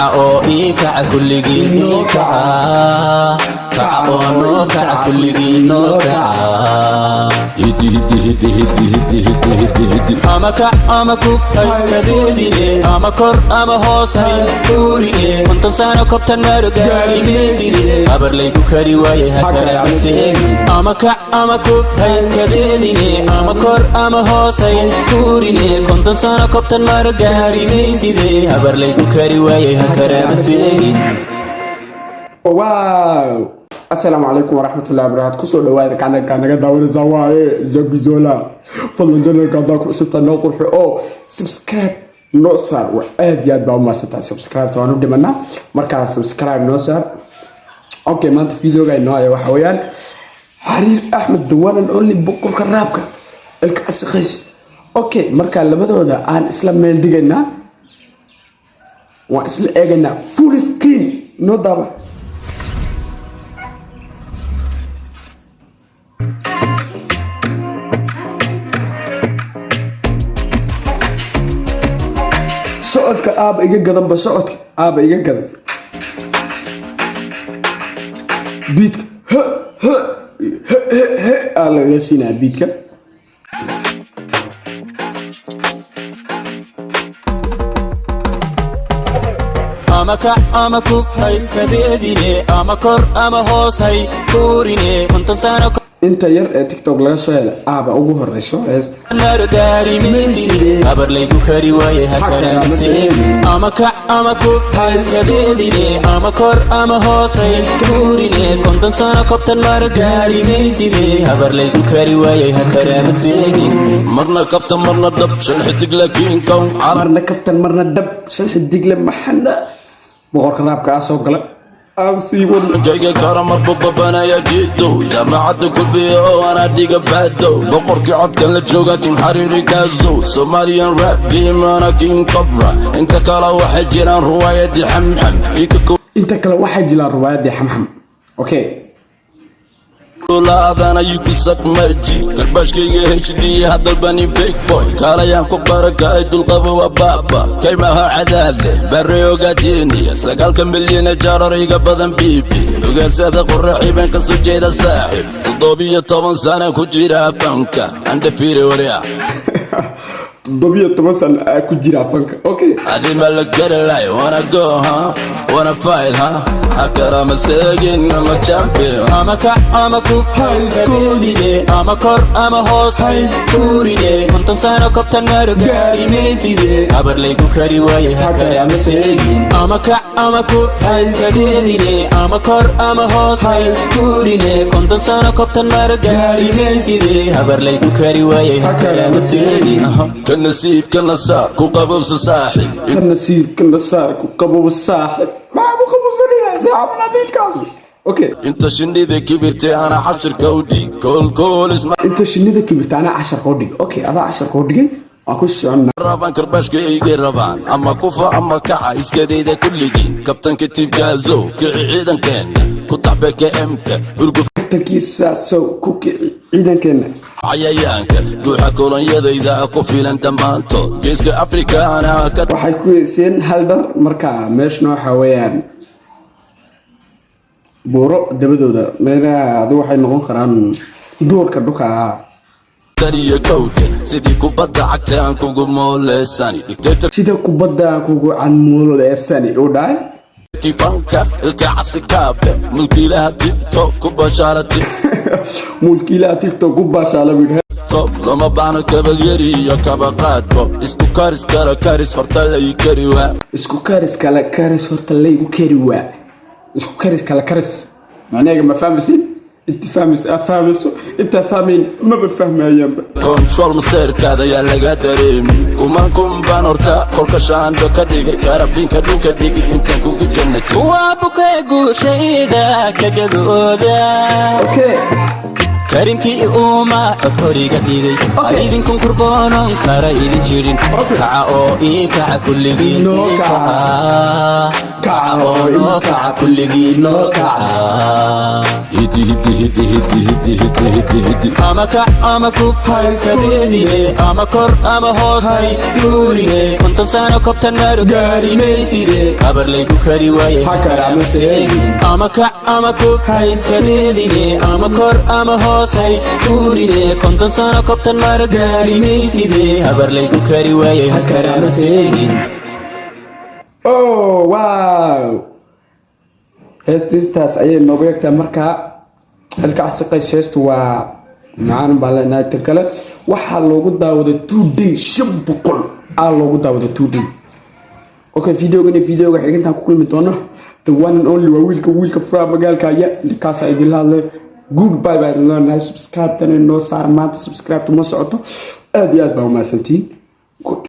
Oo ii kaca kulligiin, ii kaca, kaca oo noo kaca kulligiin, noo kaca. Hiddi hiddi hiddi hiddi hiddi hiddi hiddi hiddi. Ama kac ama kuf, ha iskadeedine, ama kor ama hoos, ha iskuurine. 50 sano kobtan maro gaarimeyside, habarlay ku kari waaye, ha karaamaseegin. Ama kac ama kuf, ha iskadeedine, ama kor ama hoos, ha iskuurine. 50 sano kobtan maro gaarimeyside, habarlay ku kari waaye, ha karaamaseegin. Wow, asalaamu calaykum waraxmatullahi wabarakaatu. Kusoo dhawaada kanalka naga daawanaysaa waaye Zagizola. Fadlan channelka haddaa ku cusubtaa, noo qurxi oo subscribe noo saar. Waa aad iyo aad baa u mahadsantahay. Subscribe waan u dhimanaa, markaa subscribe noo saar. Okay, maanta videoga inoo haya waxa weeyaan Xariir Axmed, the one and only, boqorka rapka, Ilkacase Qays. Okay, markaa labadooda aan isla meel dhigaynaa, waan isla eegaynaa. Full screen noo daaba. Socodka aaba iga gadanba, socodka aaba iga gadan, beatka h h h h h aa lagaga siinaya beatka. Ama kac ama kuf, ha iskadeedine, ama kor ama hoos, hay kuurine. 50 sano Inta yar ee TikTok laga soo helay aaba ugu horeyso heesta. Maro gaarimeyside, habarlaygu kari waaye, ha karaamaseegin. Ama kac ama kuf, ha iskadeedine, ama kor ama hoos, hay kuurine. 50 sano kobtan maro gaarimeyside, habarlaygu kari waaye, ha karaamaseegin. Marna kafta, marna dhab, shan xidig laakiin kown carab. Marna kaftan, marna dhab, shan xidigle maxana boqorka rapka aa soo gala, aan sii wadno. Jayga kara marbu babanaya jiido, jaamacadda Kulbiya oo anaa dhiga baado, boqorkii codkan la jooga, team Xariiri Gaazo, Somalian rap game ana King Cobra. Inta kale waxay jiraan ruwaayadii Xamxam kii ka. Inta kale waxaa jiraan ruwaayadii Xamxam, okay. Kululaadana yukisak maji karbaashkayga HD hadalbani big boy kaalayaan ku barakaalay dulqabo waa baaba kaymaha cadaadleh bare ogaadeniya 9ka milyane jaarar iga badan bibi ogaasada qoraxi baan ka soo jeeda saaxib, 17 sana ku jira fanka andhafire waria. 17 sano aa ku jira fanka, okay. Adima la garalay, wanna go, huh, wanna fight, huh, hakarama seegin ama champion. Ama kac ama kuf, ha iskadeedine, ama kor ama hoos, ha iskuurine. 50 sano kobtan maro gaarimeyside, habarlaygu kari waaye, ha karaamaseegin. Ama kac ama kuf, ha iskadeedine, ama kor ama hoos, ha iskuurine. 50 sano kobtan maro gaarimeyside, habarlaygu kari waaye, ha karaamaseegin. Ka nasiib kana saar ku qabowsa saaxib. Ka nasiib kana saar ku qabow saaxib, maxaa ku qabowsanayna saaxib nadiifkaas? Okay. Inta shinnida kibirtay ana cashirka u dhig koolkoolis. Inta shinnida kibirta anaa casharka u dhigay. Okay, adaa casharka u dhigay, waan ku soconnaa. Rabaan karbaashka iga rabaan, ama kufa ama kaca, iskadayda kulligiin. Kabtanka tiibkaazow kici ciidankeenna ku taxbeka emka hurguf. Kabtankiisa sow ku kici ciidankeenna. Cayayaanka guuxa kolonyadayda ku filan dhammaantood geeska Afrikaana ka. Waxay ku heyseen hal dhar, marka meeshana waxaa weeyaan buuro dabadooda, meelaha adu waxay noqon karaan duurka dhulka ah. Taniyo kowdhe sidii kubadda cagta aan kugu mooleysani dictator. Sida kubadda kugu canmuuleysani uu dhahay. Fanka Ilka Casikaabe, mulkiilaha TikTok ku bashaala. Mulkiilaha TikTok ku baashaala buu yidhi. TikTok looma baahno kabalyari iyo kabaqaadbo, isku karis kala karis horta lay kari waa. Isku karis kala karis horta laygu kari waa, isku karis kala karis macnaheega ma fahmaysid? Inta fahmayso aa fahmayso, intaa fahmayn maba fahmayaanba. Control maseerkaada ayaa laga dareemi kuman kun baan horta kolka shaandho ka dhigay karabinka dhulka dhigi intaan kugu jannati. Waa bukee guushayda ka gadooda. Okay. Karimkii uuma codkoriga dhigay. Okay. Idinkun kurboonon kara idin jirin. Okay. Kaca oo ii kaca kulligiin. Noo ii kaca. kaca, kaca oo Noo kaca, kulligii noo kaca. Hidi, hidi, hidi, hidi, hidi, hidi, hidi, hidi. Ama kac ama kuf, hayskadeedine. Ama kor ama hoos, hayskuurine. 50 sano kobtan maro gaari mayside. Kabarlaygu kari waaye. Ha karaama seegin. Ama kac ama kuf, hayskadeedine. Ama kor ama hoos, hayskuurine. 50 sano kobtan maro gaari mayside. Habarlaygu kari waaye. Ha karaama seegin. Oh wow, heestu intaas ayay nooga egtahay. Markaa Ilkacase Qays, heestu waa macaan baan leenahay. Tan kale waxaa loogu daawaday 2 day 500 aa loogu daawaday 2 day. Okay, videogan iyo videoga xigintaan ku kulmi doono. The one and only waa wiilka, wiilka furaha magaalka aya kaasaa idinla hadlay. Goodbye baan idin leenahay. Subscribe tana noo saar maanta, subscribe ma socoto. Aad iyo aad baa umahadsantihiin. Good.